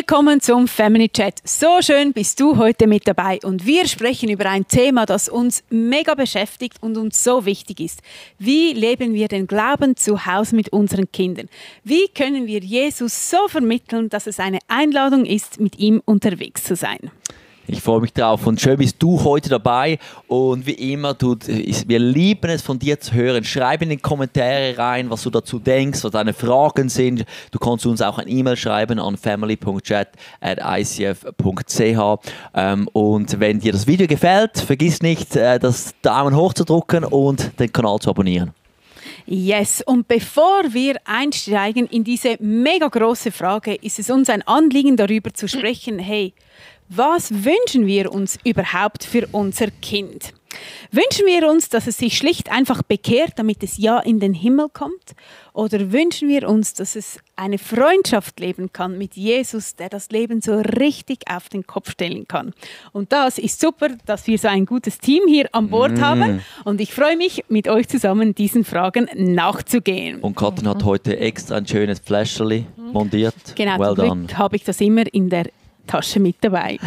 Willkommen zum Family Chat. So schön bist du heute mit dabei und wir sprechen über ein Thema, das uns mega beschäftigt und uns so wichtig ist. Wie leben wir den Glauben zu Hause mit unseren Kindern? Wie können wir Jesus so vermitteln, dass es eine Einladung ist, mit ihm unterwegs zu sein? Ich freue mich drauf und schön bist du heute dabei und wie immer, wir lieben es von dir zu hören. Schreib in die Kommentare rein, was du dazu denkst, was deine Fragen sind. Du kannst uns auch ein E-Mail schreiben an family.chat@icf.ch und wenn dir das Video gefällt, vergiss nicht, das Daumen hoch zu drücken und den Kanal zu abonnieren. Yes, und bevor wir einsteigen in diese mega große Frage, ist es uns ein Anliegen, darüber zu sprechen, hey, was wünschen wir uns überhaupt für unser Kind? Wünschen wir uns, dass es sich schlicht einfach bekehrt, damit es ja in den Himmel kommt? Oder wünschen wir uns, dass es eine Freundschaft leben kann mit Jesus, der das Leben so richtig auf den Kopf stellen kann? Und das ist super, dass wir so ein gutes Team hier an Bord haben. Und ich freue mich, mit euch zusammen diesen Fragen nachzugehen. Und Katrin hat heute extra ein schönes Fläschchen montiert. Genau, well zum Glück habe ich das immer in der Tasche mit dabei.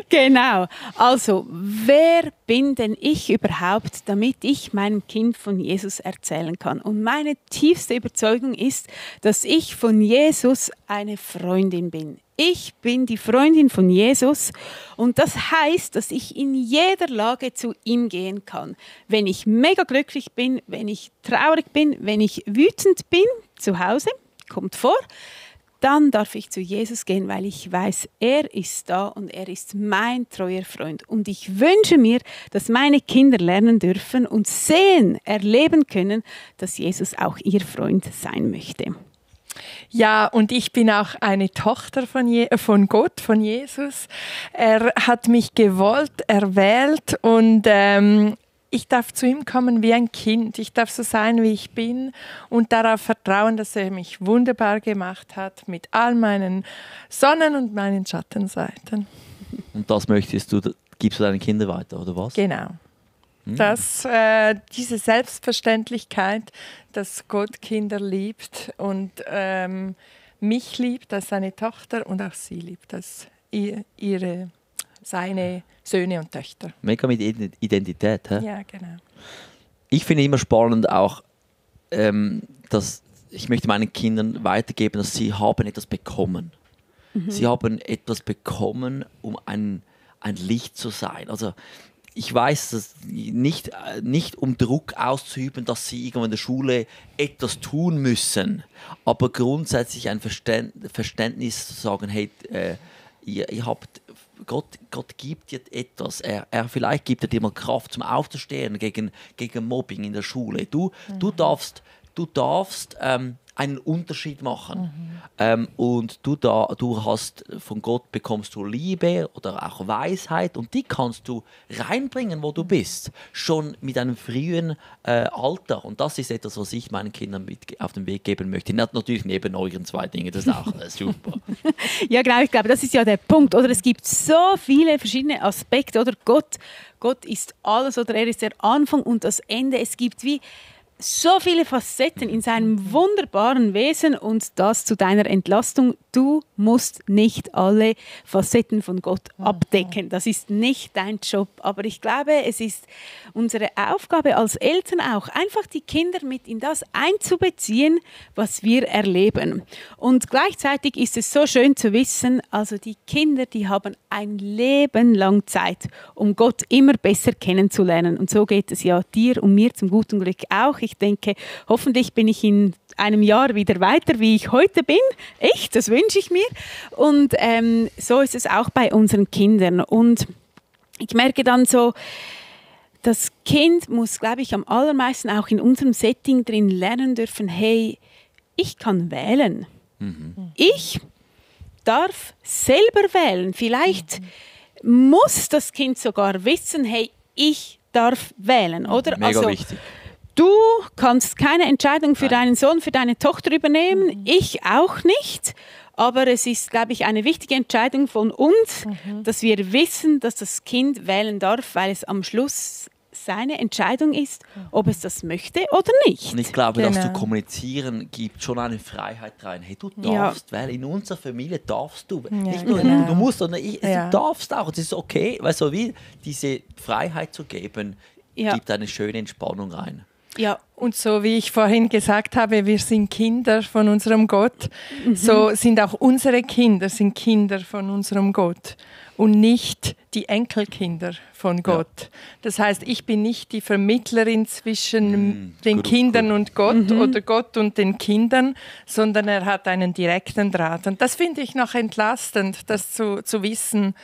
Genau. Also, wer bin denn ich überhaupt, damit ich meinem Kind von Jesus erzählen kann? Und meine tiefste Überzeugung ist, dass ich von Jesus eine Freundin bin. Ich bin die Freundin von Jesus und das heißt, dass ich in jeder Lage zu ihm gehen kann. Wenn ich mega glücklich bin, wenn ich traurig bin, wenn ich wütend bin, zu Hause, kommt vor, dann darf ich zu Jesus gehen, weil ich weiß, er ist da und er ist mein treuer Freund. Und ich wünsche mir, dass meine Kinder lernen dürfen und sehen, erleben können, dass Jesus auch ihr Freund sein möchte. Ja, und ich bin auch eine Tochter von Gott, von Jesus. Er hat mich gewollt, erwählt und ich darf zu ihm kommen wie ein Kind. Ich darf so sein, wie ich bin und darauf vertrauen, dass er mich wunderbar gemacht hat mit all meinen Sonnen- und meinen Schattenseiten. Und das gibst du deinen Kindern weiter, oder was? Genau. Diese Selbstverständlichkeit, dass Gott Kinder liebt und mich liebt als seine Tochter und auch sie liebt als seine Söhne und Töchter. Mega mit Identität. He? Ja, genau. Ich finde immer spannend auch, dass ich möchte meinen Kindern weitergeben, dass sie haben etwas bekommen. Sie haben etwas bekommen, um ein Licht zu sein. Also ich weiß, dass nicht um Druck auszuüben, dass sie irgendwo in der Schule etwas tun müssen, aber grundsätzlich ein Verständnis zu sagen, hey, ihr habt Gott gibt dir etwas. Er vielleicht gibt er dir mal Kraft zum Aufzustehen gegen Mobbing in der Schule. Du darfst einen Unterschied machen. Und du hast von Gott bekommst du Liebe oder auch Weisheit und die kannst du reinbringen, wo du bist, schon mit einem frühen Alter. Und das ist etwas, was ich meinen Kindern mit auf den Weg geben möchte. Natürlich neben euren zwei Dingen, das ist auch super. Ja, genau, ich glaube, das ist ja der Punkt. Oder es gibt so viele verschiedene Aspekte. Oder Gott ist alles oder er ist der Anfang und das Ende. Es gibt wie so viele Facetten in seinem wunderbaren Wesen und das zu deiner Entlastung. Du musst nicht alle Facetten von Gott abdecken. Das ist nicht dein Job. Aber ich glaube, es ist unsere Aufgabe als Eltern auch, einfach die Kinder mit in das einzubeziehen, was wir erleben. Und gleichzeitig ist es so schön zu wissen, also die Kinder, die haben ein Leben lang Zeit, um Gott immer besser kennenzulernen. Und so geht es ja dir und mir zum guten Glück auch. Ich denke, hoffentlich bin ich in einem Jahr wieder weiter, wie ich heute bin. Echt, das wünsche ich mir. Und so ist es auch bei unseren Kindern. Und ich merke dann so, das Kind muss, glaube ich, am allermeisten auch in unserem Setting drin lernen dürfen, hey, ich kann wählen. Ich darf selber wählen. Vielleicht muss das Kind sogar wissen, hey, ich darf wählen, oder? Mega wichtig. Du kannst keine Entscheidung für deinen Sohn, für deine Tochter übernehmen, ich auch nicht. Aber es ist, glaube ich, eine wichtige Entscheidung von uns, dass wir wissen, dass das Kind wählen darf, weil es am Schluss seine Entscheidung ist, ob es das möchte oder nicht. Und ich glaube, das zu Genau. kommunizieren gibt schon eine Freiheit rein. Hey, du darfst, weil in unserer Familie darfst du. Nicht nur genau. du musst, sondern Ja. du darfst auch. Es ist okay, weil so wie diese Freiheit zu geben, Ja. gibt eine schöne Entspannung rein. Ja, Und so wie ich vorhin gesagt habe, wir sind Kinder von unserem Gott, so sind auch unsere Kinder sind Kinder von unserem Gott und nicht die Enkelkinder von Gott. Das heißt, ich bin nicht die Vermittlerin zwischen den Kindern und Gott oder Gott und den Kindern, sondern er hat einen direkten Draht. Und das finde ich noch entlastend, das zu wissen.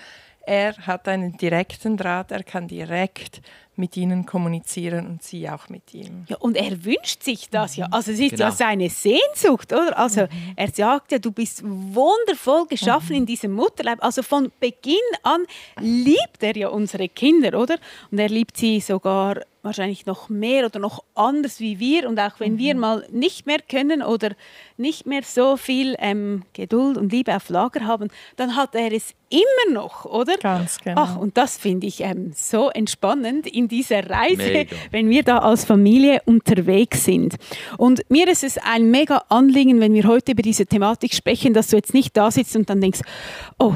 Er hat einen direkten Draht, er kann direkt mit ihnen kommunizieren und sie auch mit ihm. ja, und er wünscht sich das ja. Also es ist Genau. ja seine Sehnsucht, oder? Also er sagt ja, du bist wundervoll geschaffen in diesem Mutterleib. Also von Beginn an liebt er ja unsere Kinder, oder? Und er liebt sie sogar wahrscheinlich noch mehr oder noch anders wie wir. Und auch wenn wir mal nicht mehr können oder nicht mehr so viel Geduld und Liebe auf Lager haben, dann hat er es immer noch, oder? Ganz genau. Ach, und das finde ich so entspannend in dieser Reise, Mega. wenn wir da als Familie unterwegs sind. Und mir ist es ein mega Anliegen, wenn wir heute über diese Thematik sprechen, dass du jetzt nicht da sitzt und dann denkst, oh,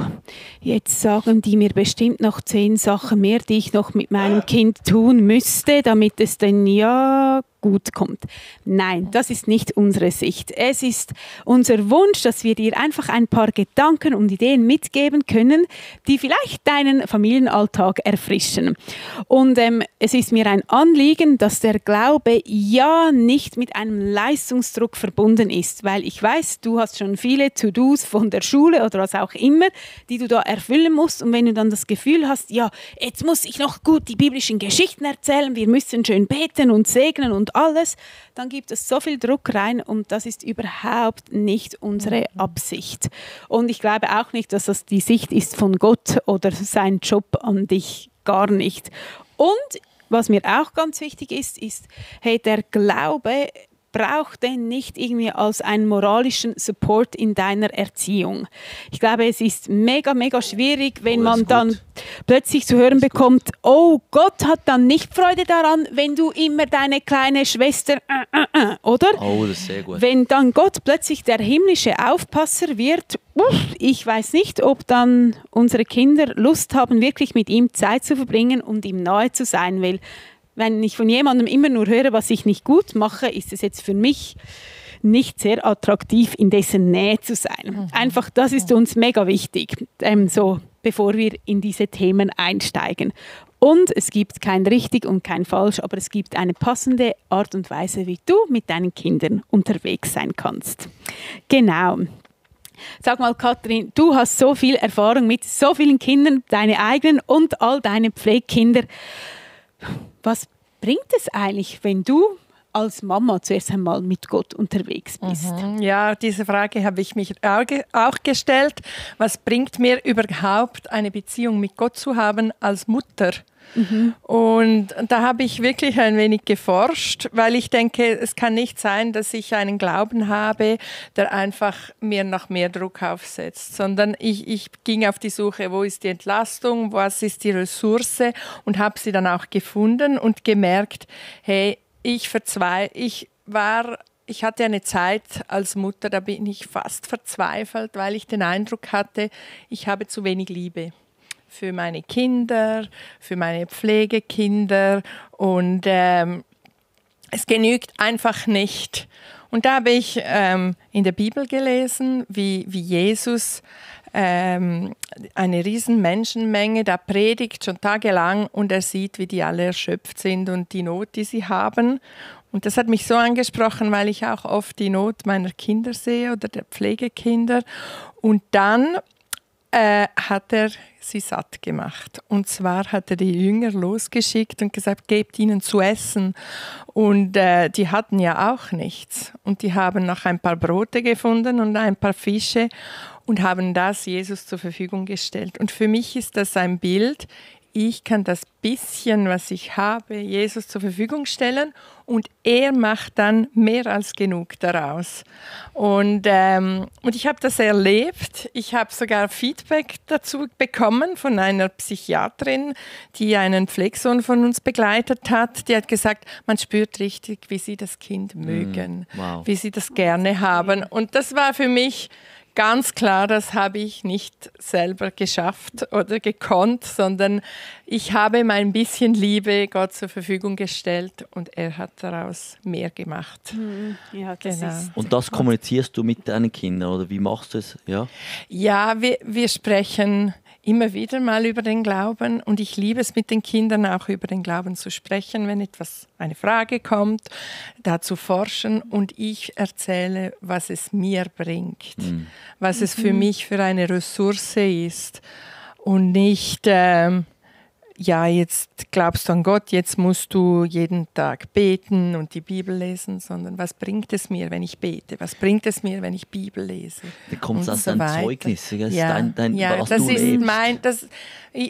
jetzt sagen die mir bestimmt noch 10 Sachen mehr, die ich noch mit meinem Kind tun müsste, damit es denn ja gut kommt. Nein, das ist nicht unsere Sicht. Es ist unser Wunsch, dass wir dir einfach ein paar Gedanken und Ideen mitgeben können, die vielleicht deinen Familienalltag erfrischen. Und es ist mir ein Anliegen, dass der Glaube ja nicht mit einem Leistungsdruck verbunden ist, weil ich weiß, du hast schon viele To-Dos von der Schule oder was auch immer, die du da erfüllen musst. Und wenn du dann das Gefühl hast, ja, jetzt muss ich noch gut die biblischen Geschichten erzählen, wir müssen schön beten und segnen und alles, dann gibt es so viel Druck rein und das ist überhaupt nicht unsere Absicht. Und ich glaube auch nicht, dass das die Sicht ist von Gott oder sein Job an dich, gar nicht. Und was mir auch ganz wichtig ist, hey, der Glaube braucht den nicht irgendwie als einen moralischen Support in deiner Erziehung. Ich glaube, es ist mega, mega schwierig, wenn das man ist dann gut. plötzlich zu hören bekommt, oh, Gott hat dann nicht Freude daran, wenn du immer deine kleine Schwester, oder? Oh, das ist sehr gut. Wenn dann Gott plötzlich der himmlische Aufpasser wird, ich weiß nicht, ob dann unsere Kinder Lust haben, wirklich mit ihm Zeit zu verbringen und ihm nahe zu sein, weil wenn ich von jemandem immer nur höre, was ich nicht gut mache, ist es jetzt für mich nicht sehr attraktiv, in dessen Nähe zu sein. Einfach, das ist uns mega wichtig, so, bevor wir in diese Themen einsteigen. Und es gibt kein richtig und kein falsch, aber es gibt eine passende Art und Weise, wie du mit deinen Kindern unterwegs sein kannst. Genau. Sag mal, Kathrin, du hast so viel Erfahrung mit so vielen Kindern, deine eigenen und all deine Pflegekinder. Was bringt es eigentlich, wenn du als Mama zuerst einmal mit Gott unterwegs bist? Ja, diese Frage habe ich mich auch gestellt. Was bringt mir überhaupt eine Beziehung mit Gott zu haben als Mutter? Und da habe ich wirklich ein wenig geforscht, weil ich denke, es kann nicht sein, dass ich einen Glauben habe, der einfach mir noch mehr Druck aufsetzt, sondern ich ging auf die Suche, wo ist die Entlastung, was ist die Ressource und habe sie dann auch gefunden und gemerkt, hey, ich hatte eine Zeit als Mutter, da bin ich fast verzweifelt, weil ich den Eindruck hatte, ich habe zu wenig Liebe für meine Kinder, für meine Pflegekinder und es genügt einfach nicht. Und da habe ich in der Bibel gelesen, wie Jesus eine riesen Menschenmenge da predigt, schon tagelang, und er sieht, wie die alle erschöpft sind und die Not, die sie haben. Und das hat mich so angesprochen, weil ich auch oft die Not meiner Kinder sehe oder der Pflegekinder. Und dann hat er sie satt gemacht. Und zwar hat er die Jünger losgeschickt und gesagt, gebt ihnen zu essen. Und die hatten ja auch nichts. Und die haben noch ein paar Brote gefunden und ein paar Fische und haben das Jesus zur Verfügung gestellt. Und für mich ist das ein Bild, ich kann das bisschen, was ich habe, Jesus zur Verfügung stellen und er macht dann mehr als genug daraus. Und ich habe das erlebt. Ich habe sogar Feedback dazu bekommen von einer Psychiaterin, die einen Pflegesohn von uns begleitet hat. Die hat gesagt, man spürt richtig, wie sie das Kind mögen, wie sie das gerne haben. Und das war für mich ganz klar, das habe ich nicht selber geschafft oder gekonnt, sondern ich habe mein bisschen Liebe Gott zur Verfügung gestellt und er hat daraus mehr gemacht. Ja, das ist Und das kommunizierst du mit deinen Kindern oder wie machst du es? Ja, wir sprechen immer wieder mal über den Glauben und ich liebe es mit den Kindern auch über den Glauben zu sprechen, wenn eine Frage kommt, da zu forschen und ich erzähle, was es mir bringt, was es für mich für eine Ressource ist und nicht jetzt glaubst du an Gott, jetzt musst du jeden Tag beten und die Bibel lesen, sondern was bringt es mir, wenn ich bete? Was bringt es mir, wenn ich Bibel lese? Dann kommt es aus deinem Zeugnis, was das du ist lebst.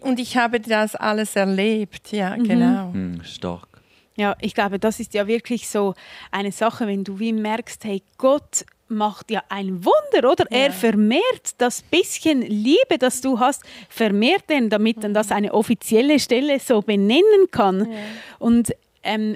Und ich habe das alles erlebt, ja, genau. Stark. Ja, ich glaube, das ist ja wirklich so eine Sache, wenn du wie merkst, hey, Gott macht ja ein Wunder, oder? Ja. Er vermehrt das bisschen Liebe, das du hast, vermehrt er, damit dann das eine offizielle Stelle so benennen kann. Ja. Und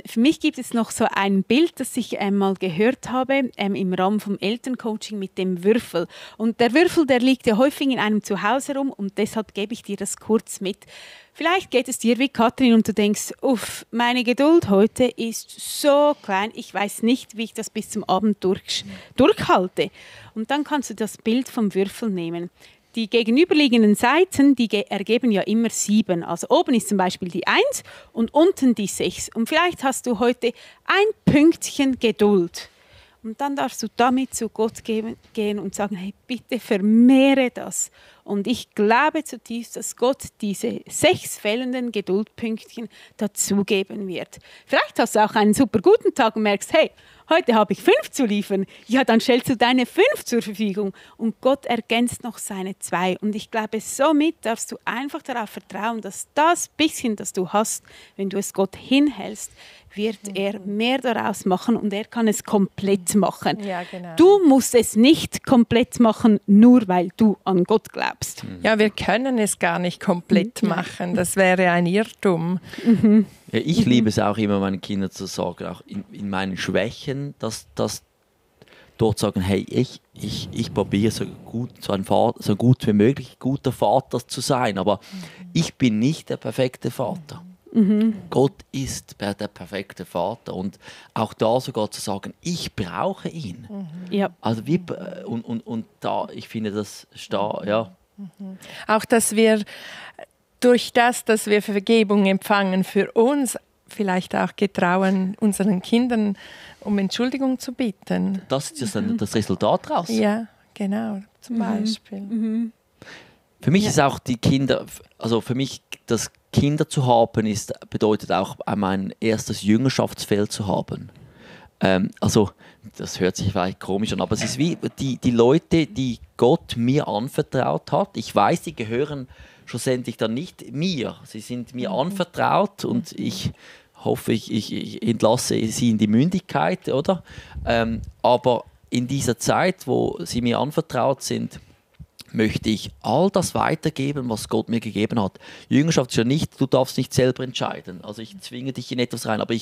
für mich gibt es noch so ein Bild, das ich mal gehört habe im Rahmen vom Elterncoaching mit dem Würfel. Und der Würfel, der liegt ja häufig in einem Zuhause rum und deshalb gebe ich dir das kurz mit. Vielleicht geht es dir wie Katrin und du denkst, uff, meine Geduld heute ist so klein, ich weiß nicht, wie ich das bis zum Abend durchhalte. Und dann kannst du das Bild vom Würfel nehmen. Die gegenüberliegenden Seiten, die ergeben ja immer 7. Also oben ist zum Beispiel die 1 und unten die 6. Und vielleicht hast du heute ein Pünktchen Geduld. Und dann darfst du damit zu Gott gehen und sagen, hey, bitte vermehre das. Und ich glaube zutiefst, dass Gott diese 6 fehlenden Geduldpünktchen dazugeben wird. Vielleicht hast du auch einen super guten Tag und merkst, hey, heute habe ich 5 zu liefern. Ja, dann stellst du deine 5 zur Verfügung und Gott ergänzt noch seine 2. Und ich glaube, somit darfst du einfach darauf vertrauen, dass das bisschen, das du hast, wenn du es Gott hinhältst, wird er mehr daraus machen und er kann es komplett machen. Ja, genau. Du musst es nicht komplett machen, nur weil du an Gott glaubst. Ja, wir können es gar nicht komplett machen. Das wäre ein Irrtum. Ja, ich liebe es auch immer, meinen Kindern zu sagen, auch in meinen Schwächen, dass dort sagen, hey, ich probiere so gut wie möglich guter Vater zu sein, aber ich bin nicht der perfekte Vater. Gott ist der perfekte Vater und auch da sogar zu sagen, ich brauche ihn. Ja. Also und da, ich finde das stark, ja. Auch, dass wir durch das, dass wir Vergebung empfangen für uns, vielleicht auch getrauen, unseren Kindern um Entschuldigung zu bitten. Das ist dann das Resultat daraus. Ja, genau, zum Beispiel. Für mich ist auch die Kinder, also für mich das Kinder zu haben, bedeutet auch mein erstes Jüngerschaftsfeld zu haben. Also das hört sich vielleicht komisch an, aber es ist wie die Leute, die Gott mir anvertraut hat. Ich weiß, die gehören schlussendlich dann nicht mir. Sie sind mir anvertraut und ich hoffe, ich entlasse sie in die Mündigkeit, oder? Aber in dieser Zeit, wo sie mir anvertraut sind, möchte ich all das weitergeben, was Gott mir gegeben hat. Jüngerschaft ist ja nicht, du darfst nicht selber entscheiden. Also ich zwinge dich in etwas rein, aber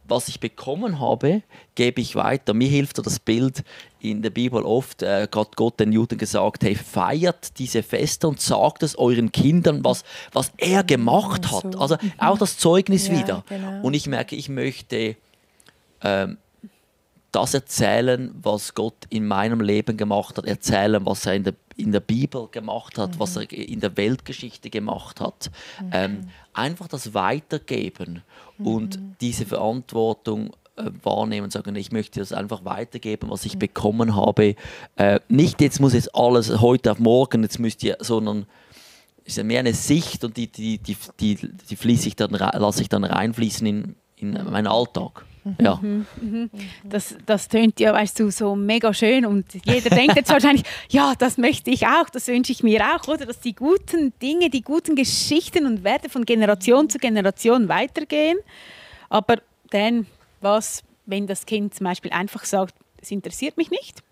was ich bekommen habe, gebe ich weiter. Mir hilft das Bild in der Bibel oft, hat Gott den Juden gesagt, hey, feiert diese Feste und sagt es euren Kindern, was er gemacht hat. Also auch das Zeugnis wieder. Genau. Und ich merke, ich möchte das erzählen, was Gott in meinem Leben gemacht hat, erzählen, was er in der Bibel gemacht hat, was er in der Weltgeschichte gemacht hat. Einfach das Weitergeben und diese Verantwortung wahrnehmen und sagen, ich möchte das einfach weitergeben, was ich bekommen habe. Nicht, jetzt muss es alles heute auf morgen, jetzt müsst ihr, sondern es ist mehr eine Sicht und die lasse ich dann reinfließen in meinen Alltag. Ja. Das tönt ja, weißt du, so mega schön und jeder denkt jetzt wahrscheinlich, ja, das möchte ich auch, das wünsche ich mir auch, oder? Dass die guten Dinge, die guten Geschichten und Werte von Generation zu Generation weitergehen. Aber dann, was, wenn das Kind zum Beispiel einfach sagt, es interessiert mich nicht?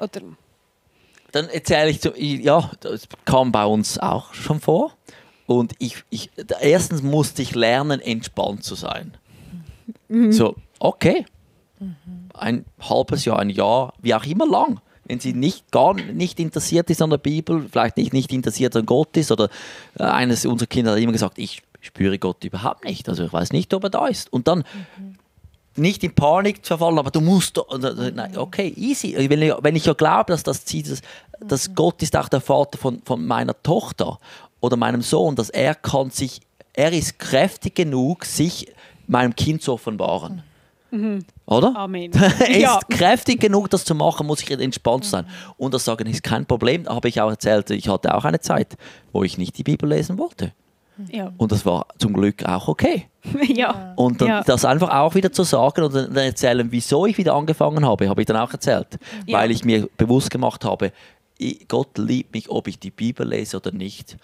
Oder? Dann erzähle ja, das kam bei uns auch schon vor. Und erstens musste ich lernen, entspannt zu sein. So, okay. Ein halbes Jahr, ein Jahr, wie auch immer lang. Wenn sie gar nicht interessiert ist an der Bibel, vielleicht nicht interessiert an Gott ist, oder eines unserer Kinder hat immer gesagt, ich spüre Gott überhaupt nicht. Also ich weiß nicht, ob er da ist. Und dann nicht in Panik zu verfallen, aber du musst... Nein, okay, easy. Wenn ich ja glaube, dass Gott ist auch der Vater von meiner Tochter oder meinem Sohn, dass er ist kräftig genug, sich meinem Kind zu offenbaren. Oder? Amen. Er ist kräftig genug, das zu machen, muss ich entspannt sein. Und das sagen ist kein Problem. Da habe ich auch erzählt, ich hatte auch eine Zeit, wo ich nicht die Bibel lesen wollte. Ja. Und das war zum Glück auch okay. Ja. Und dann das einfach auch wieder zu sagen und dann erzählen, wieso ich wieder angefangen habe ich dann auch erzählt. Ja. Weil ich mir bewusst gemacht habe, Gott liebt mich, ob ich die Bibel lese oder nicht.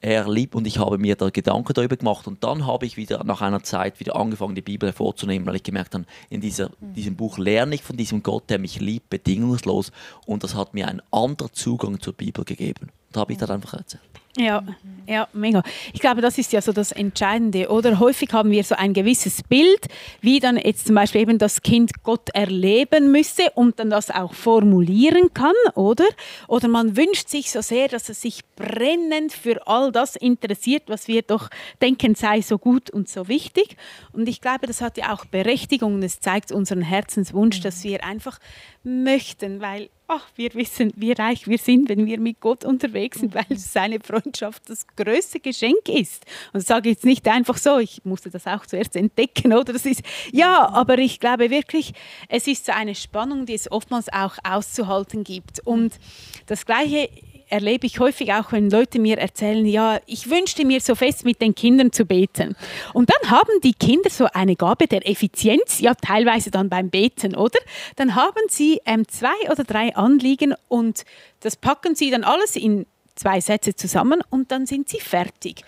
Er liebt und ich habe mir da Gedanken darüber gemacht und dann habe ich wieder nach einer Zeit wieder angefangen, die Bibel hervorzunehmen, weil ich gemerkt habe, in diesem Buch lerne ich von diesem Gott, der mich liebt, bedingungslos und das hat mir einen anderen Zugang zur Bibel gegeben. Da habe ich das einfach erzählt. Ja, ja, mega. Ich glaube, das ist ja so das Entscheidende, oder? Häufig haben wir so ein gewisses Bild, wie dann jetzt zum Beispiel eben das Kind Gott erleben müsse und dann das auch formulieren kann, oder? Oder man wünscht sich so sehr, dass es sich brennend für all das interessiert, was wir doch denken, sei so gut und so wichtig. Und ich glaube, das hat ja auch Berechtigung und es zeigt unseren Herzenswunsch, dass wir einfach möchten, weil wir wissen, wie reich wir sind, wenn wir mit Gott unterwegs sind, weil seine Freundschaft das größte Geschenk ist. Und das sage ich jetzt nicht einfach so, ich musste das auch zuerst entdecken, oder? Das ist, ja, aber ich glaube wirklich, es ist so eine Spannung, die es oftmals auch auszuhalten gibt. Und das Gleiche erlebe ich häufig auch, wenn Leute mir erzählen, ja, ich wünschte mir so fest mit den Kindern zu beten. Und dann haben die Kinder so eine Gabe der Effizienz, ja teilweise dann beim Beten, oder? Dann haben sie 2 oder 3 Anliegen und das packen sie dann alles in 2 Sätze zusammen und dann sind sie fertig.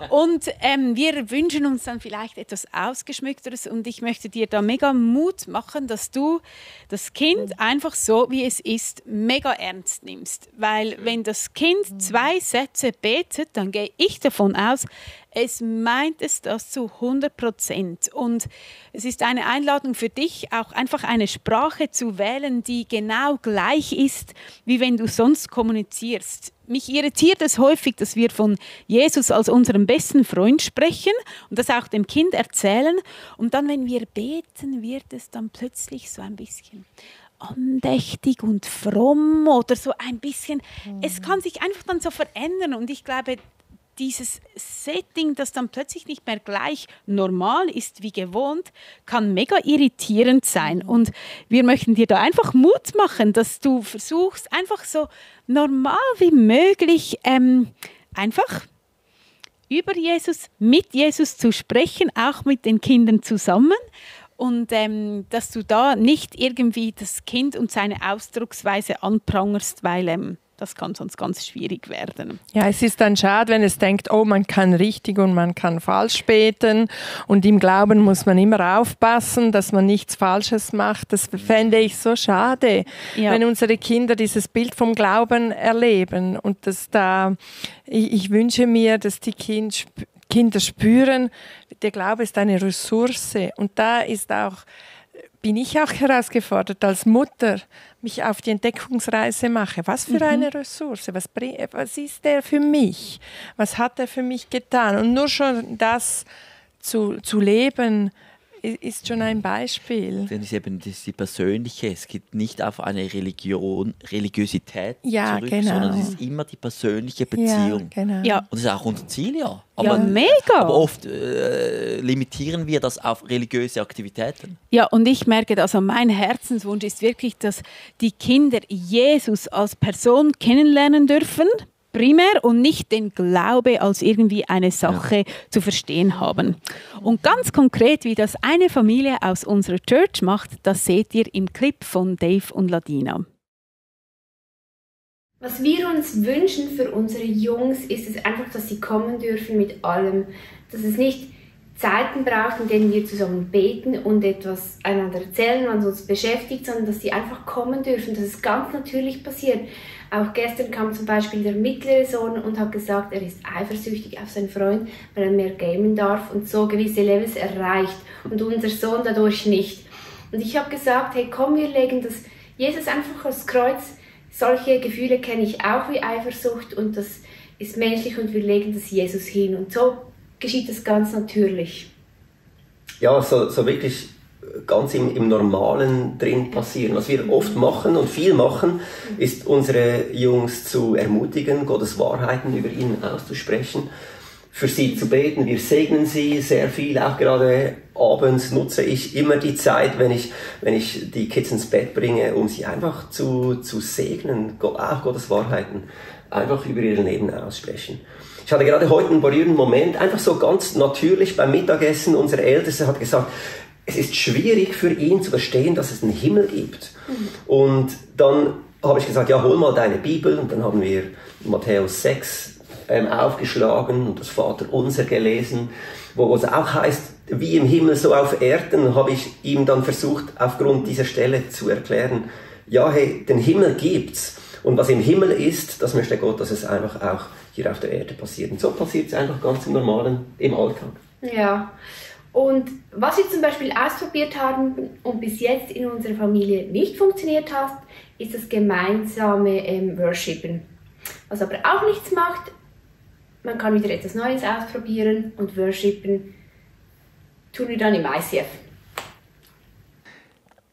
Und wir wünschen uns dann vielleicht etwas Ausgeschmückteres und ich möchte dir da mega Mut machen, dass du das Kind einfach so, wie es ist, mega ernst nimmst. Weil wenn das Kind 2 Sätze betet, dann gehe ich davon aus, es meint es das zu 100%. Und es ist eine Einladung für dich, auch einfach eine Sprache zu wählen, die genau gleich ist, wie wenn du sonst kommunizierst. Mich irritiert es häufig, dass wir von Jesus als unserem besten Freund sprechen und das auch dem Kind erzählen. Und dann, wenn wir beten, wird es dann plötzlich so ein bisschen andächtig und fromm oder so ein bisschen. Es kann sich einfach dann so verändern und ich glaube, dieses Setting, das dann plötzlich nicht mehr gleich normal ist wie gewohnt, kann mega irritierend sein. Und wir möchten dir da einfach Mut machen, dass du versuchst, einfach so normal wie möglich einfach über Jesus, mit Jesus zu sprechen, auch mit den Kindern zusammen. Und dass du da nicht irgendwie das Kind und seine Ausdrucksweise anprangerst, weil das kann sonst ganz schwierig werden. Ja, es ist dann schade, wenn es denkt, oh, man kann richtig und man kann falsch beten. Und im Glauben muss man immer aufpassen, dass man nichts Falsches macht. Das fände ich so schade, wenn unsere Kinder dieses Bild vom Glauben erleben. Und ich wünsche mir, dass die Kinder spüren, der Glaube ist eine Ressource. Und da bin ich auch herausgefordert als Mutter, mich auf die Entdeckungsreise mache. Was für eine Ressource, was ist der für mich? Was hat er für mich getan? Und nur schon das zu leben, ist schon ein Beispiel. Denn es ist eben die persönliche, es geht nicht auf eine Religiosität zurück, genau. sondern es ist immer die persönliche Beziehung. Ja, genau. Ja. Und das ist auch unser Ziel, ja. Ja, mega. Aber oft limitieren wir das auf religiöse Aktivitäten. Ja, und ich merke, also mein Herzenswunsch ist wirklich, dass die Kinder Jesus als Person kennenlernen dürfen, primär und nicht den Glaube als irgendwie eine Sache zu verstehen haben. Und ganz konkret, wie das eine Familie aus unserer Church macht, das seht ihr im Clip von Dave und Ladina. Was wir uns wünschen für unsere Jungs, ist es einfach, dass sie kommen dürfen mit allem. Dass es nicht Zeiten braucht, in denen wir zusammen beten und etwas einander erzählen, was uns beschäftigt, sondern dass sie einfach kommen dürfen, dass es ganz natürlich passiert. Auch gestern kam zum Beispiel der mittlere Sohn und hat gesagt, er ist eifersüchtig auf seinen Freund, weil er mehr gamen darf und so gewisse Levels erreicht und unser Sohn dadurch nicht. Und ich habe gesagt, hey komm, wir legen das Jesus einfach aufs Kreuz. Solche Gefühle kenne ich auch wie Eifersucht und das ist menschlich und wir legen das Jesus hin. Und so geschieht das ganz natürlich. Ja, so wirklich ganz im Normalen drin passieren. Was wir oft machen und viel machen, ist unsere Jungs zu ermutigen, Gottes Wahrheiten über ihnen auszusprechen, für sie zu beten. Wir segnen sie sehr viel, auch gerade abends nutze ich immer die Zeit, wenn ich die Kids ins Bett bringe, um sie einfach zu segnen, auch Gottes Wahrheiten einfach über ihr Leben aussprechen. Ich hatte gerade heute einen berührenden Moment, einfach so ganz natürlich beim Mittagessen. Unser Ältester hat gesagt, es ist schwierig für ihn zu verstehen, dass es einen Himmel gibt. Und dann habe ich gesagt, ja, hol mal deine Bibel. Und dann haben wir Matthäus 6 aufgeschlagen und das Vaterunser gelesen, wo es auch heißt, wie im Himmel, so auf Erden, habe ich ihm dann versucht, aufgrund dieser Stelle zu erklären, ja, hey, den Himmel gibt's. Und was im Himmel ist, das möchte Gott, dass es einfach auch hier auf der Erde passiert. Und so passiert es einfach ganz im Normalen, im Alltag. Ja, und was wir zum Beispiel ausprobiert haben und bis jetzt in unserer Familie nicht funktioniert hat, ist das gemeinsame Worshipen. Was aber auch nichts macht, man kann wieder etwas Neues ausprobieren und Worshipen tun wir dann im ICF.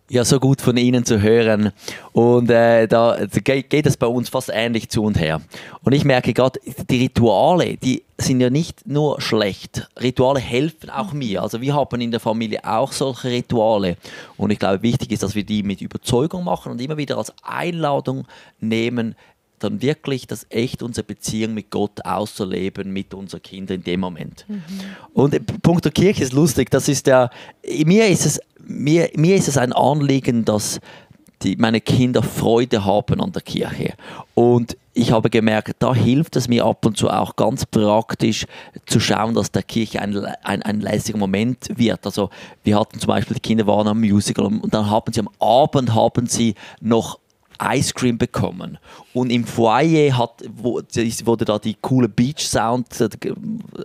Ja, so gut von Ihnen zu hören. Und da geht es bei uns fast ähnlich zu und her. Und ich merke gerade, die Rituale, die sind ja nicht nur schlecht. Rituale helfen auch mir. Also wir haben in der Familie auch solche Rituale. Und ich glaube, wichtig ist, dass wir die mit Überzeugung machen und immer wieder als Einladung nehmen, dann wirklich das echt unsere Beziehung mit Gott auszuleben, mit unseren Kindern in dem Moment. Und Punkt der Kirche ist lustig, das ist mir ist es ein Anliegen, dass meine Kinder Freude haben an der Kirche. Und ich habe gemerkt, da hilft es mir ab und zu auch ganz praktisch zu schauen, dass der Kirche ein lässiger Moment wird. Also wir hatten zum Beispiel, die Kinder waren am Musical und dann haben sie am Abend noch Ice Cream bekommen. Und im Foyer wurde da die coole Beach Sound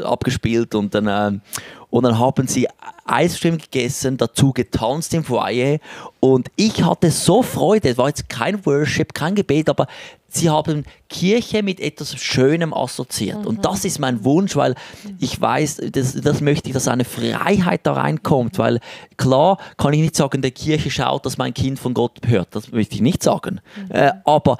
abgespielt und dann haben sie Ice Cream gegessen, dazu getanzt im Foyer und ich hatte so Freude. Es war jetzt kein Worship, kein Gebet, aber sie haben Kirche mit etwas Schönem assoziiert. Und das ist mein Wunsch, weil ich weiß, das möchte ich, dass eine Freiheit da reinkommt. Weil klar kann ich nicht sagen, der Kirche schaut, dass mein Kind von Gott hört. Das möchte ich nicht sagen. Aber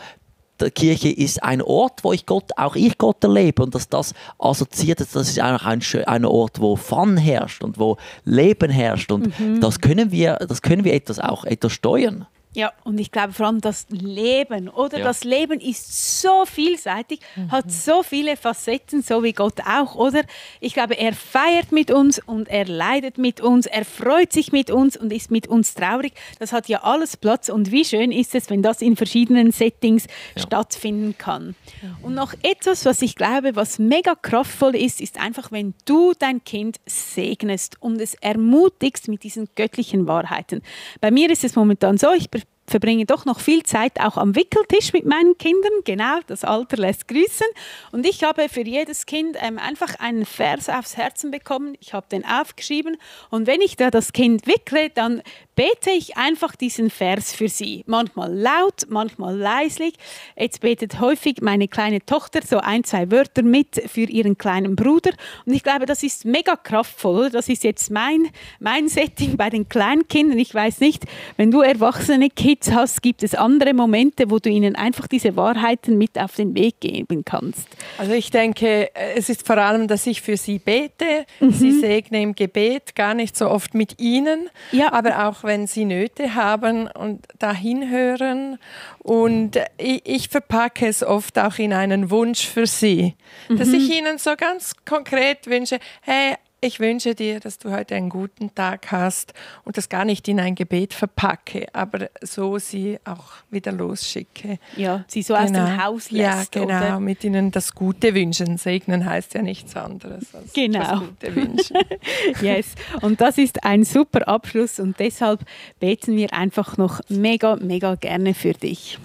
die Kirche ist ein Ort, wo ich Gott erlebe und dass das assoziiert ist, das ist eigentlich ein Ort, wo Fun herrscht und wo Leben herrscht und das können wir etwas steuern. Ja, und ich glaube vor allem das Leben, oder? Ja. Das Leben ist so vielseitig, hat so viele Facetten, so wie Gott auch, oder? Ich glaube, er feiert mit uns und er leidet mit uns, er freut sich mit uns und ist mit uns traurig. Das hat ja alles Platz und wie schön ist es, wenn das in verschiedenen Settings stattfinden kann. Und noch etwas, was ich glaube, was mega kraftvoll ist, ist einfach, wenn du dein Kind segnest und es ermutigst mit diesen göttlichen Wahrheiten. Bei mir ist es momentan so, ich verbringe doch noch viel Zeit auch am Wickeltisch mit meinen Kindern. Genau, das Alter lässt grüßen. Und ich habe für jedes Kind einfach einen Vers aufs Herzen bekommen. Ich habe den aufgeschrieben. Und wenn ich da das Kind wickle, dann bete ich einfach diesen Vers für sie. Manchmal laut, manchmal leislich. Jetzt betet häufig meine kleine Tochter so 1-2 Wörter mit für ihren kleinen Bruder. Und ich glaube, das ist mega kraftvoll. Oder? Das ist jetzt mein Setting bei den kleinen Kindern. Ich weiß nicht, wenn du erwachsene Kids hast, gibt es andere Momente, wo du ihnen einfach diese Wahrheiten mit auf den Weg geben kannst. Also ich denke, es ist vor allem, dass ich für sie bete, sie segne im Gebet, gar nicht so oft mit ihnen, aber auch wenn sie Nöte haben und da hinhören. Und ich verpacke es oft auch in einen Wunsch für sie, dass ich ihnen so ganz konkret wünsche, hey, ich wünsche dir, dass du heute einen guten Tag hast und das gar nicht in ein Gebet verpacke, aber so sie auch wieder losschicke. Ja, sie so aus dem Haus lässt. Ja, genau, oder? Mit ihnen das Gute wünschen. Segnen heißt ja nichts anderes als das Gute wünschen. Yes, und das ist ein super Abschluss und deshalb beten wir einfach noch mega, mega gerne für dich.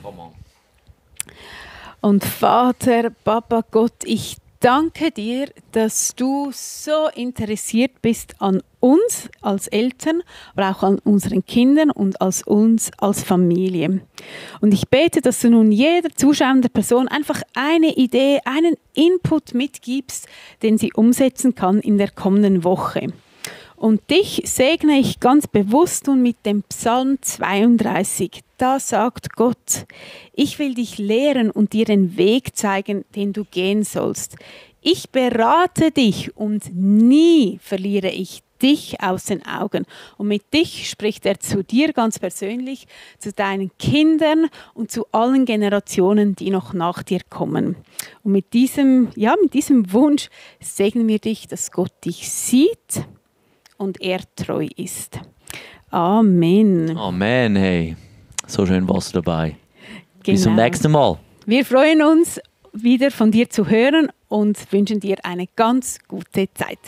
Und Vater, Papa Gott, ich danke dir, dass du so interessiert bist an uns als Eltern, aber auch an unseren Kindern und als uns als Familie. Und ich bete, dass du nun jeder zuschauenden Person einfach eine Idee, einen Input mitgibst, den sie umsetzen kann in der kommenden Woche. Und dich segne ich ganz bewusst nun mit dem Psalm 32. Da sagt Gott, ich will dich lehren und dir den Weg zeigen, den du gehen sollst. Ich berate dich und nie verliere ich dich aus den Augen. Und mit dich spricht er zu dir ganz persönlich, zu deinen Kindern und zu allen Generationen, die noch nach dir kommen. Und mit diesem Wunsch segnen wir dich, dass Gott dich sieht und er treu ist. Amen. Amen, hey. So schön warst du dabei. Genau. Bis zum nächsten Mal. Wir freuen uns, wieder von dir zu hören und wünschen dir eine ganz gute Zeit.